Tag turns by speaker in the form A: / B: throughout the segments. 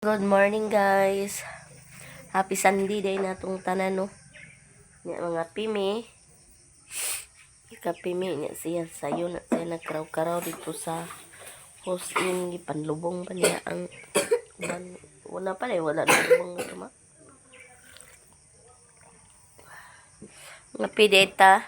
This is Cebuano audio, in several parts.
A: Good morning, guys. Happy Sunday day na tong tanan, no. Nya mga pimi. Kapimi nya siya sayo na siya nagkaraw-karaw dito sa host in gipanlubong pa niya ang uban. Wala pa eh, wala na lubong ito ma. Mga pideta.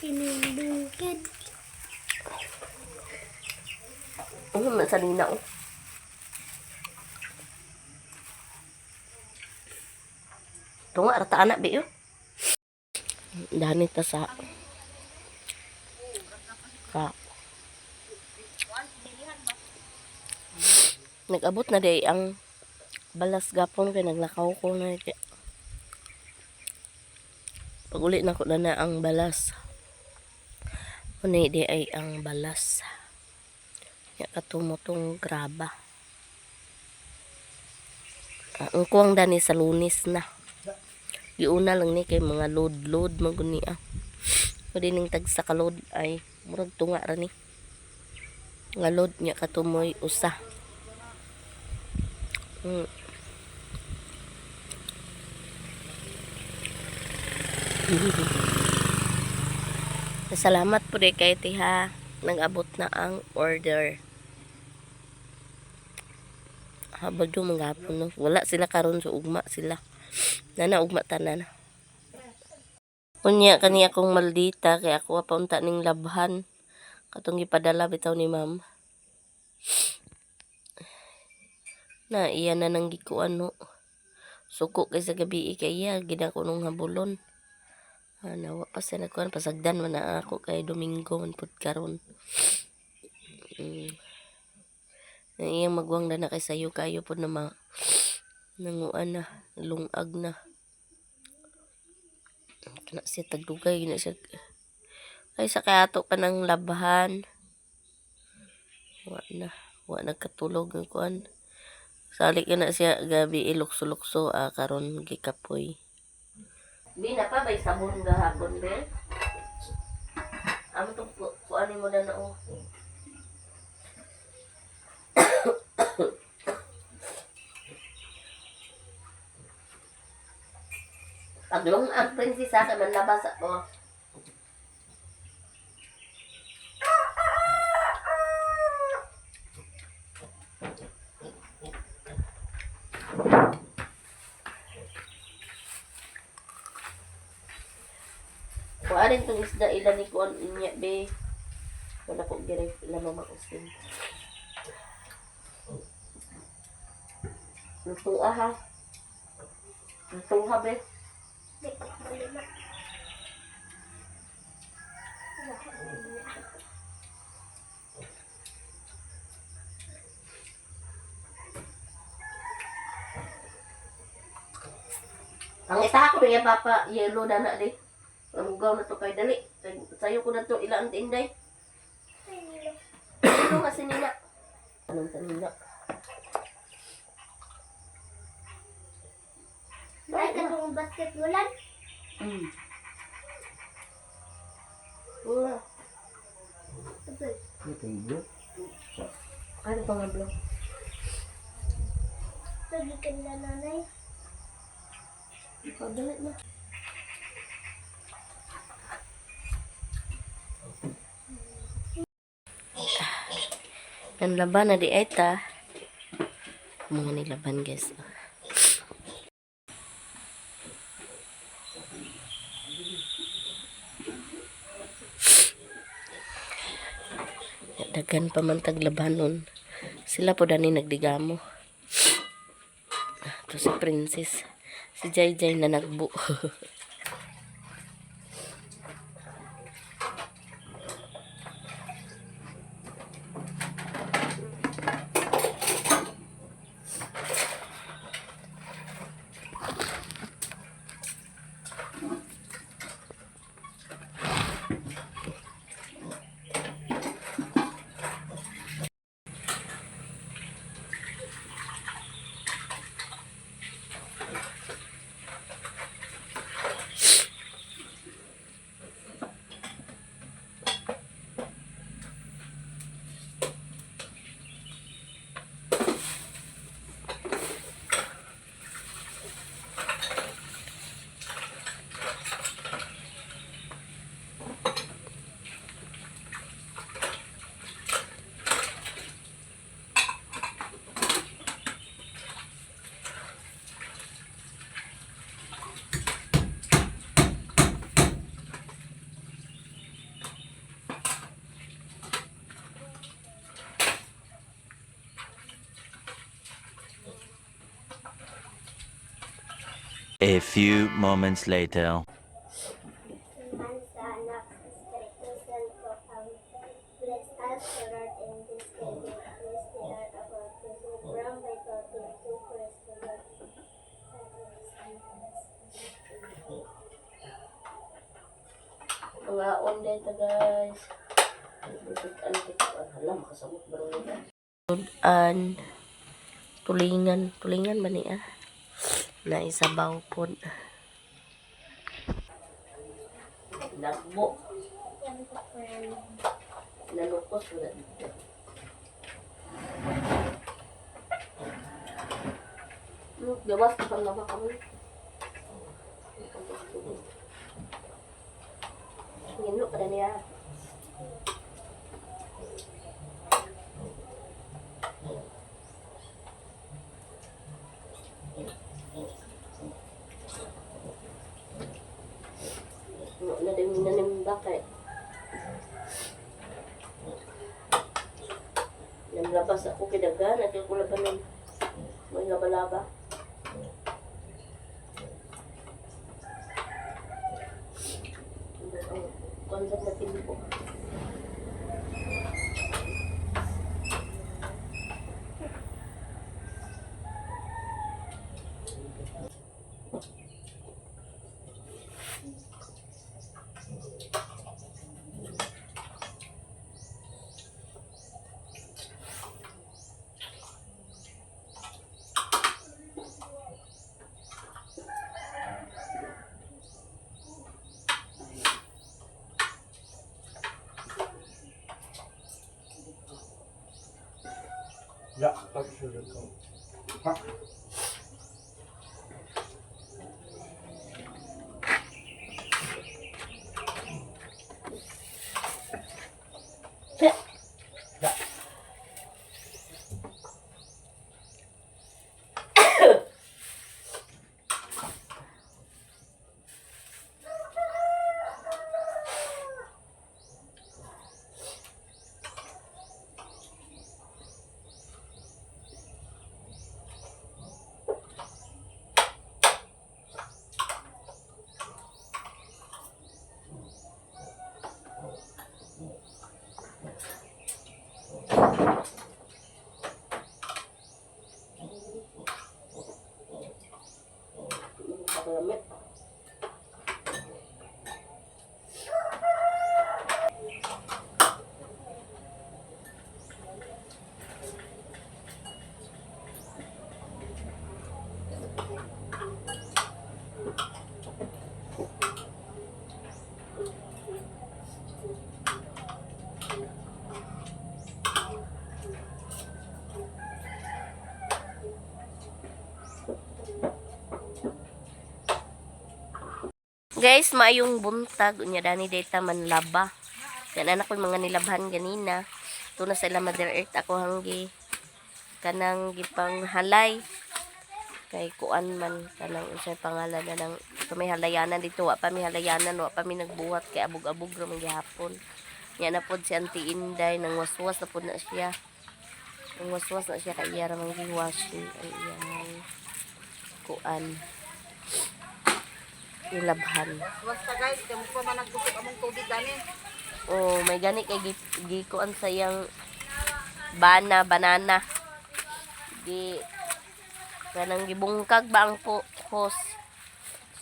B: Tinindukid.
A: Oh, nasa nina oh. Tunga rata anak be yo. Dani ta sa ka. Nag-abot na day ang balas gapon kay naglakaw ko na kay. Pag uli na ko na na ang balas. Unay di ay ang balas. Ya katumo tong graba. Ah, ang kuwang dani sa Lunes na. Giuna lang ni kay mga load-load man gud niya. Pwede ning tag sa kalod ay murag tunga ra ni. Nga load niya katumoy usa. Salamat po rin kay Tiha. Nag-abot na ang order. Habag do mga hapon, no? Wala sila karon so ugma sila. Nana ugma tanan. Unya kani akong maldita kay ako pa unta ning labhan. Katong gipadala bitaw ni ma'am. Na iya na nang gikuan no. Suko kay sa gabi kay iya gid ako nung habulon. Ah, nawa pa sa nagkuan pasagdan man na ako kay Domingo man pud karon. Ang iyang magwang na na kay sayo kayo pud na ma nanguan na lungag na. Kana siya tagdugay na siya. Ay sa kay ato pa ng labhan. Wa na, wa nagkatulog ang kuan. Sali ka na siya gabi ilukso-lukso ah, karon gikapoy. Bi na pa bay sabon gahapon be. Amo tong kuanin mo na na oh. Paglong ang prinsesa kay manlabas ako. Kuha rin tong isda ilan ni kuan inya be. Wala ko gire ila mama usin. Lutua ha. Lutua be.
B: Di ko malima.
A: Ang isa ko niya papa yellow na na di. Ang na to kay dali. Sayo ko na to ila ang tinday. Ano nga sinina? Anong sinina?
B: Ay, katong basketballan.
A: Wala.
B: Ito.
A: Ano pa nga blog?
B: Sabi na nanay.
A: Oh, dali na. Ang laban na di ay ta. Mga nilaban guys. Dagan pa man taglabanon. Sila po dani nagdigamo. Ito si Princess. Si Jai Jai na nagbu.
C: A few moments later.
B: Man sa Anak, sa Espiritu Santo. Amen. Bless us, O Lord, and these thy gifts which we are about to receive from thy bounty through Christ our Lord. Father, Son, and Spirit.
A: Mga on dito, guys. Hala, makasabot ba rin? An tulingan, tulingan ba niya? Na isabaw po. Nagbo,
B: Yan po, friend.
A: nalukos wala dito. Gawas ka pang laba kami. Ngino pa na niya. Wala din minanimba kay. Namlabas ako kay dagan at yung kulaban ng may laba-laba. Ang concept na tipo.
D: Ja, dat is het ook. Ha. Ja.
A: Pakilamit. Guys, maayong buntag unya dani data manlaba. Kanan ako yung mga nilabhan ganina. Ito na sa ila Mother Earth ako hanggi kanang gipang halay kay kuan man kanang unsay pangalan na nang sa may halayanan dito, wa pa may halayanan, wa pa mi nagbuhat kay abog-abog ra man gihapon. Nya na pod si Auntie Inday nang waswas na pod na siya, nang waswas na siya kay iya ra man giwashing ang iyang kuan nilabhan.
E: Basta guys, kamo pa man nagkusog among tubig gani.
A: Oh, may gani kay gikuan sa iyang bana banana. Gi kanang gibungkag ba ang hose.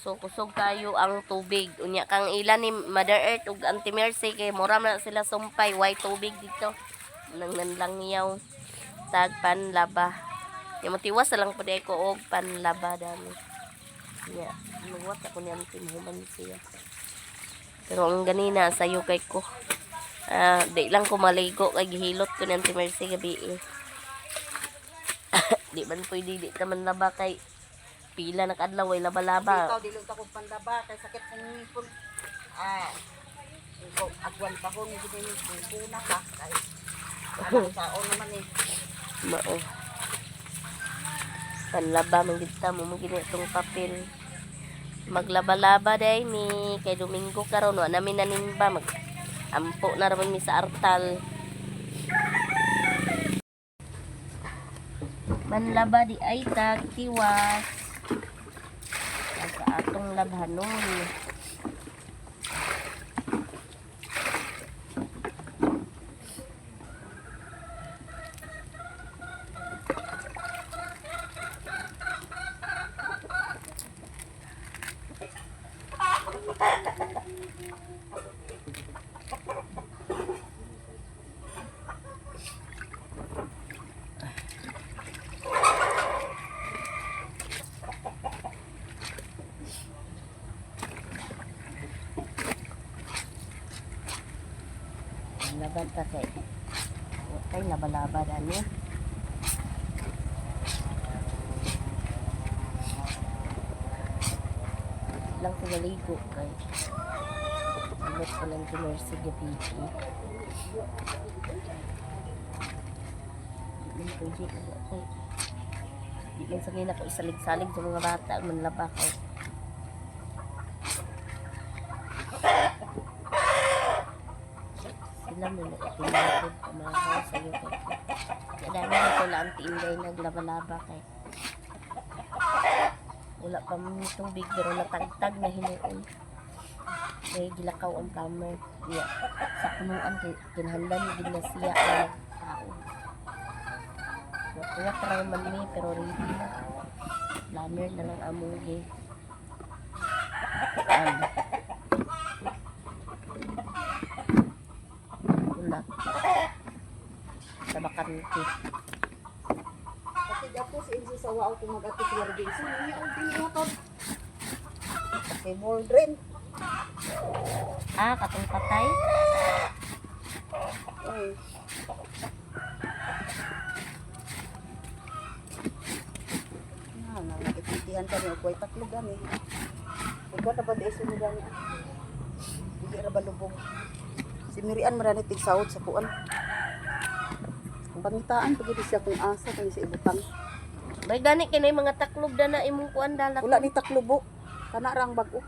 A: So kusog kayo ang tubig. Unya kang ilan ni Mother Earth ug Auntie Mercy kay mura man na sila sumpay way tubig dito. Nang nanlangyaw tag panlaba. Nya motiwas na lang pud ko og panlaba dani. Nya muwat ako ni Auntie mahuman siya. Pero ang ganina sayo kay ko. Ah, di lang ko maligo kay gihilot ko ni Auntie Mercy gabi eh. Di man pwede di ta man laba kay pila na kaadlaw way laba-laba.
E: Ikaw dili ta kog pandaba kay sakit kong ngipon. Ah. Ikaw agwan pa ko ni gid ni puna ka kay anak sao naman eh.
A: Mao. Panlaba man gid ta mo gid itong papel. Maglaba-laba day mi kay Domingo karon wa nami nanimba, mag ampo na ra man mi sa artal. Manlaba di ay tag tiwas. ang labhanon. Laban ta kay. Kay laba-laba dani. Lang ko maligo kay. Inot ko lang si Mercy gabi. Di man pwede kay. Di man sa nila ko isalig-salig sa mga bata manlaba ko. Sila mo na itinatid pamahaw sa iyo kay. Kaya dami na ko lang tiinday naglaba-laba kay. Wala pa man tubig pero natagtag na hinuon. May gilakaw ang plumber. Iya. Sa punuan kay kinahanglan gid na siya ang tao. Nakuha ra man mi pero ready na. Plumber na lang among gi. Ano? Wala. Sa bakante.
E: Pati ako si Enzo sa wao kung mag-ati si Robinson. Niya ang tinuhatod. Kay Moldren.
A: Ah, katong patay.
E: Ay. Na, na, nagipintihan kami. Huwag tatlo gani. Huwag na ba di iso gani? Hindi ra ba lubog? Si Mirian marani tigsawod sa kuan. Ang pangitaan pag siya kung asa kung sa ibutang.
A: May gani kay nay mga taklob na na imong kuan dalak.
E: Wala ni taklubo. Kana ra ang bag-o.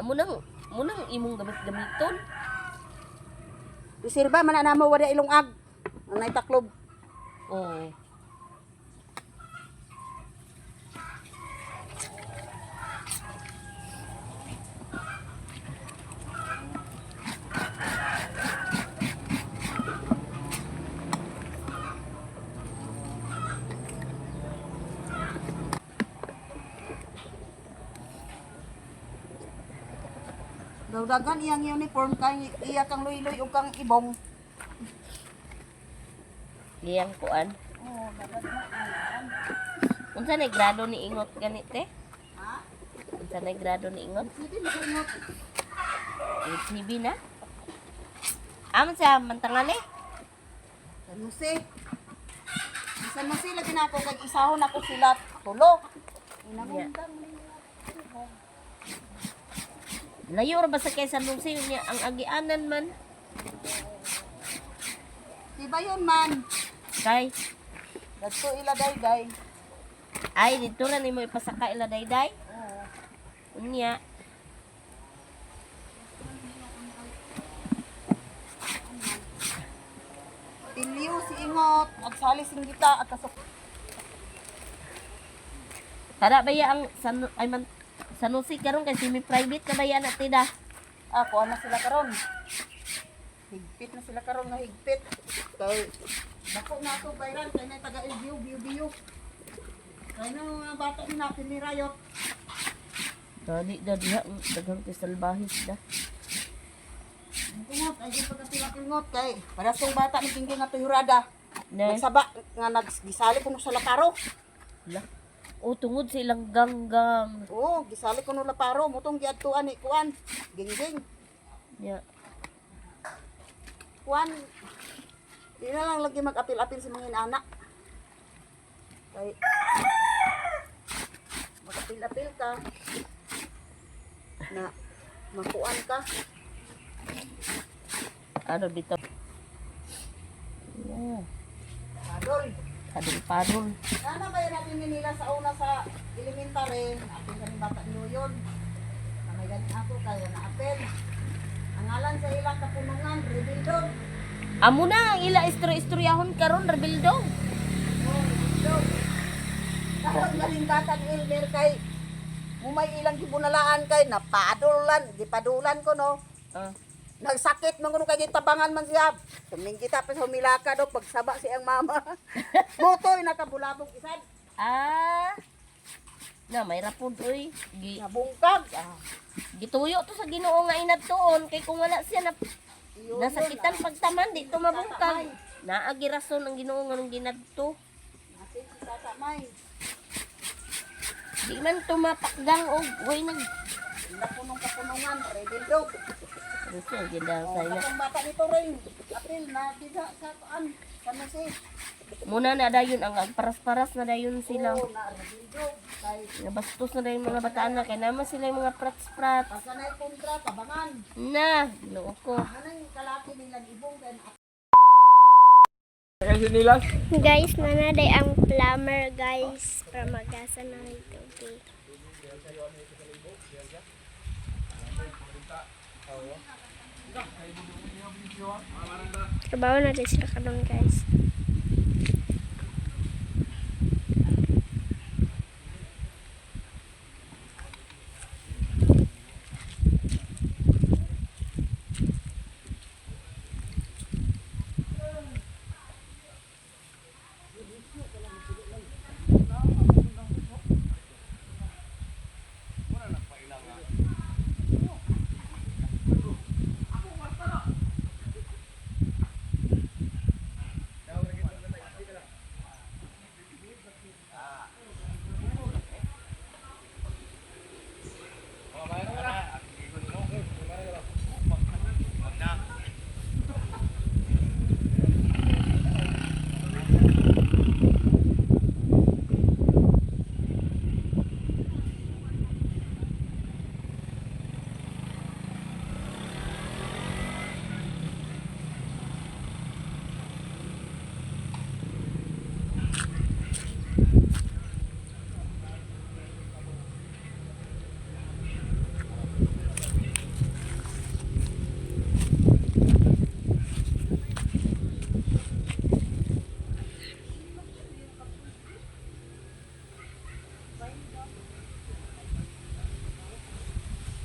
A: Munang munang imong gamit-gamiton.
E: Reserba man na namo wala ilong ag. Ang nay taklob.
A: Oo.
E: Dawdagan iyang uniform kay iya kang luy-luy ug kang ibong.
A: Liyang kuan.
E: Oo, dapat na.
A: Unsa na grado ni Ingot ganit te?
E: Ha?
A: Unsa na grado ni Ingot?
E: Sige, masunod.
A: HB na? Amo sa mantangale?
E: San Jose. San Jose lagi na ako kay isahon ako sila tulo. Inamundang.
A: Layo ra ba sa kay San Jose niya ang agianan man?
E: Di ba yun man?
A: Kay
E: Dadto ila dayday.
A: ay dito ra nimo ipasaka ila dayday.
E: Oo.
A: Unya.
E: Pilyo si Ingot, agsali sing gita at kasok.
A: Tara ba ya ang San ay man San Jose karon kay semi private ka ba ya na tida?
E: Ah, kuha na sila karon. Higpit na sila karon nga higpit. Kay dako na ako bayran kay nay taga LGU biu biu. Kay na mga bata ni natin ni Rayot.
A: Dali da diha ang daghang kay salbahis da.
E: Ingot ay di pagkatila ingot kay para sa bata ni Gingging nga tuhurada.
A: Ne.
E: Nagsaba nga naggisali kuno sa laparo.
A: La. O tungod sa ilang ganggang.
E: Oo, gisali kuno laparo mutong giadtuan ni kuan. Gingging.
A: Ya.
E: Kuan. Di na lang lagi mag-apil-apil sa mga inaanak. Kay mag-apil-apil ka na makuan ka.
A: Ano dito? Yeah.
E: Padol.
A: Padul-padul.
E: Sana ba yun natin nila sa una sa elementary? Apil kami bata niyo yun. Na may galing ako kaya na-apil. Ang ngalan sa ilang kapunungan, Rebildo.
A: Amo na ang ila istorya-istoryahon karon Rebildo.
E: Oh, Rebildo. Karon galing bata ni Elmer kay Mumay ilang gibunalaan kay napadulan, gipadulan ko no.
A: Ah.
E: Nagsakit man kuno kay gitabangan man siya. Tuminggi ta pa sa humilaka do pagsaba siyang mama. Butoy nakabulabog isad.
A: Ah. Na may rapod oy. Gi
E: Nabungkag. Ah,
A: gituyo to sa Ginoo nga inadtuon kay kung wala siya na
E: yun,
A: nasakitan pagtaman di to mabungkag. Naagi rason ang Ginoo nga nung ginadto.
E: Natin si Tata May.
A: Di man to mapakgang og way nag
E: Napunong kapunungan, rebel dog.
A: Gusto ganda
E: Oh,
A: sa ina.
E: katong bata nito rin. Apil na diha sa kuan. Sa si.
A: Muna na dayon ang paras-paras na dayon sila.
E: Oh, na rebel dog. Kay
A: Nabastos na dayon mga bataan na kay naman sila yung mga prats-prat.
E: pasa na kontra tabangan.
A: Na, Ginoo ko.
E: Anang kalaki nilang ibong kay
B: Guys, nanaday ang plumber guys para magasa ng tubig. Trabaho natin sila karon guys.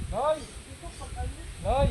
D: Noy! Noy!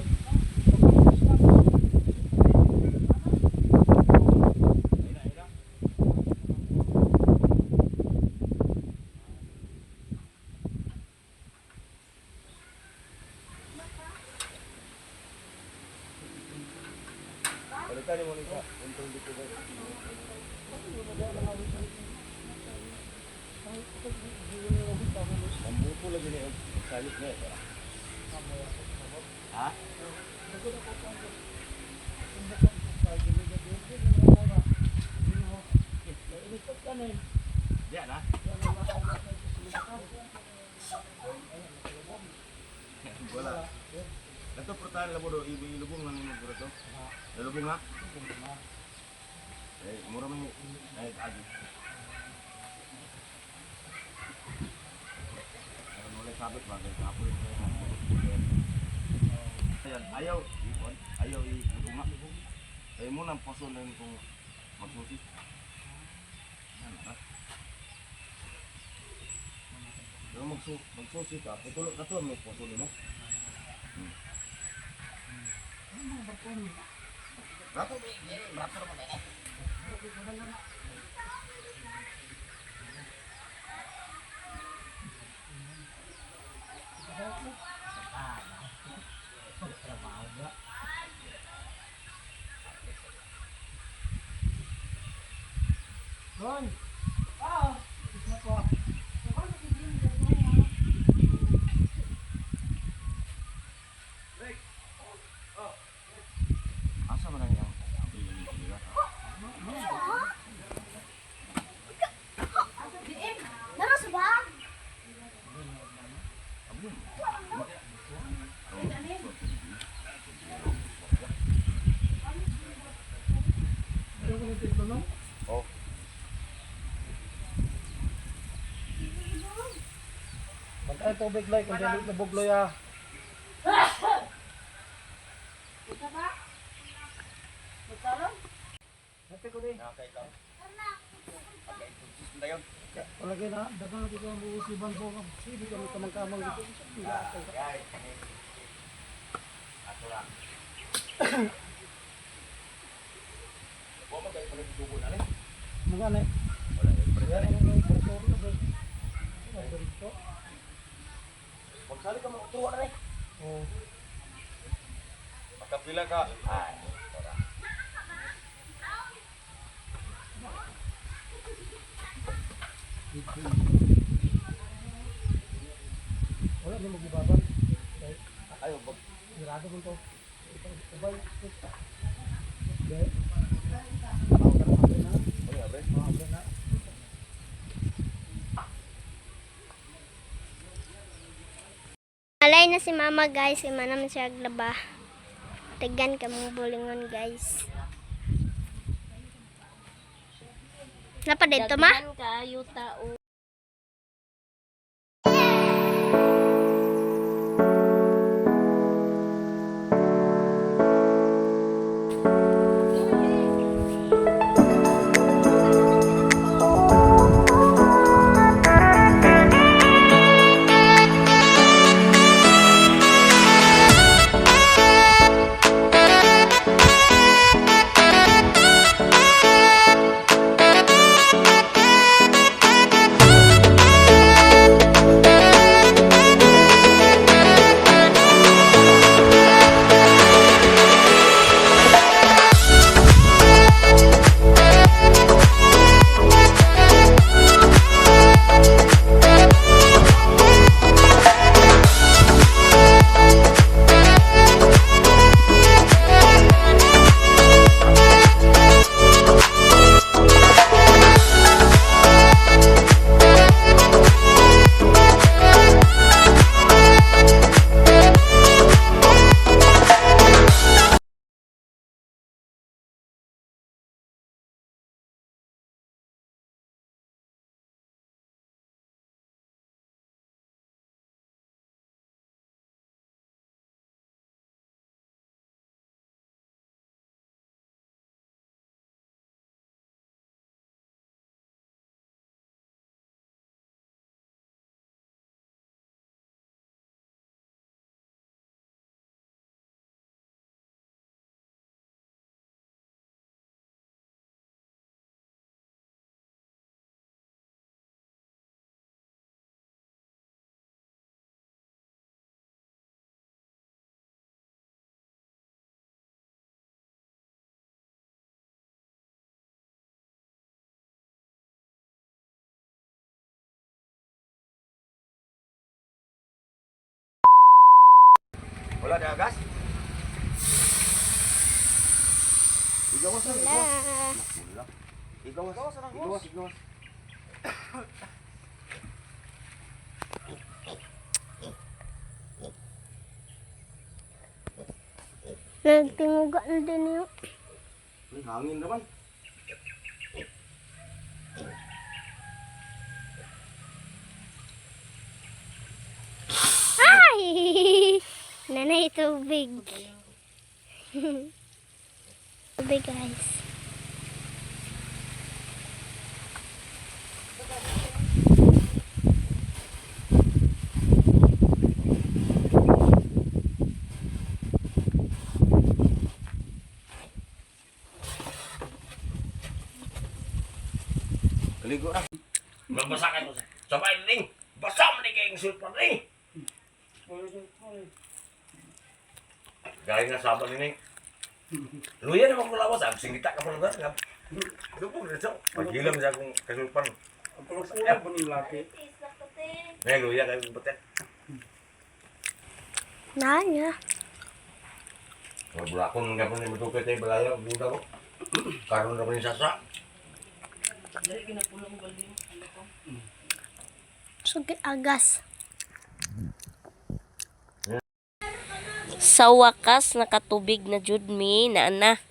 F: Wala. Ito putahan labo do ilubong lang mo bro to. Ilubong ha. Eh mura man ay agi. Ano wala sabit ba kay kapoy. Ayan, ayaw ipon, ayaw ilubong ha. Ay mo nang paso lang kung magsusi. Yan ha. Pero magsusi ka, putulog ka to, may paso mo. Rato, rato naman eh.
D: Noy!
F: Asa man ang iyang Oh.
D: Bantay tubig loy, kung dili lubog loy ah. Ate ko di.
F: Nakay ka.
D: Wala kayo na, dagan natin ko ang usiban ko. Sige kami kamang-kamang dito. Mga na. Wala na.
F: Magsali ka mga tuwa na eh.
D: Oh.
F: Makapila ka. Ay, tara.
D: Wala na mag-ibaban.
F: Ay, wag.
D: Mirado mo to. Ubay. Okay.
F: Ay, abre.
B: Alay na si mama guys, kay mana man siya aglaba. Tagan ka mong bulingon guys. Napa dito ma?
A: Daghan kaayo tao.
F: Wala na gas? Igawas na,
B: Wala.
F: igawas. Igawas, igawas, igawas.
B: Nagtinguga na din yun.
F: Ay, hangin naman.
B: Ay! Nanay tubig. Tubig guys.
F: Kaligo na. Mabasa ka Sabay ning. Basa man ni kayong sulpan ning. Galing na sabang ni ning. Luya naman ko lawas. Ang singita ka pa lugar. Lubog na siya. Paghilam siya akong kasulpan.
D: Ang kulog-kulog ba ng laki?
F: Ngayon, luya kayo batet.
B: Nanya.
F: Wala akong nga po ni Matukay tayo balaya. Buda ko. Karoon na ko ni Sasa.
B: Sugi agas.
A: Sa wakas nakatubig na jud mi na na.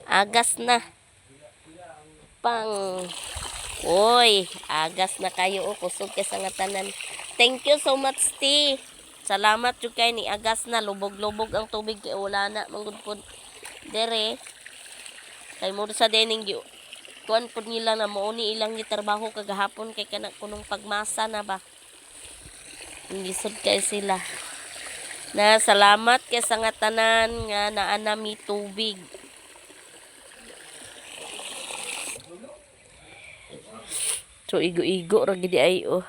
A: Agas na. Pang Oy, agas na kayo o kusog kay sa nga tanan. Thank you so much, T. Salamat jud kay ni agas na lubog-lubog ang tubig kay wala na manggod pod dere. Kay mo sa dening gi Kuan pud nila na mao ni ilang gitrabaho kagahapon kay kana kunong pagmasa na ba. Lisod kay sila. Na salamat kay sa nga tanan nga naa nami tubig. So igo-igo ra gid ay oh.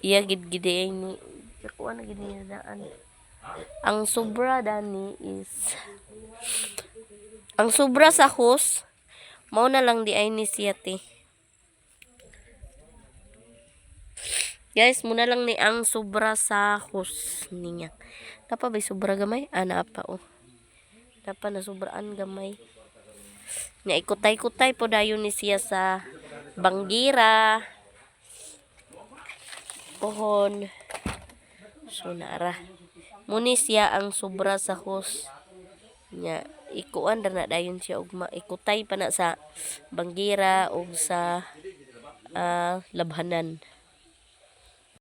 A: Iya gid gid ay ni kuan na gid niya daan. Ang sobra dani is ang sobra sa hose mao na lang di ay ni siya te. Guys, muna lang ni ang sobra sa hose niya. Napa ba'y sobra gamay? Ah, naa pa oh. Napa na sobraan gamay. Nga ikutay-kutay po dayon ni siya sa banggira. Pohon. So naara. Muni siya ang sobra sa hose. Nya ikuan ra na dayon siya og ikutay pa na sa banggira og sa labhanan.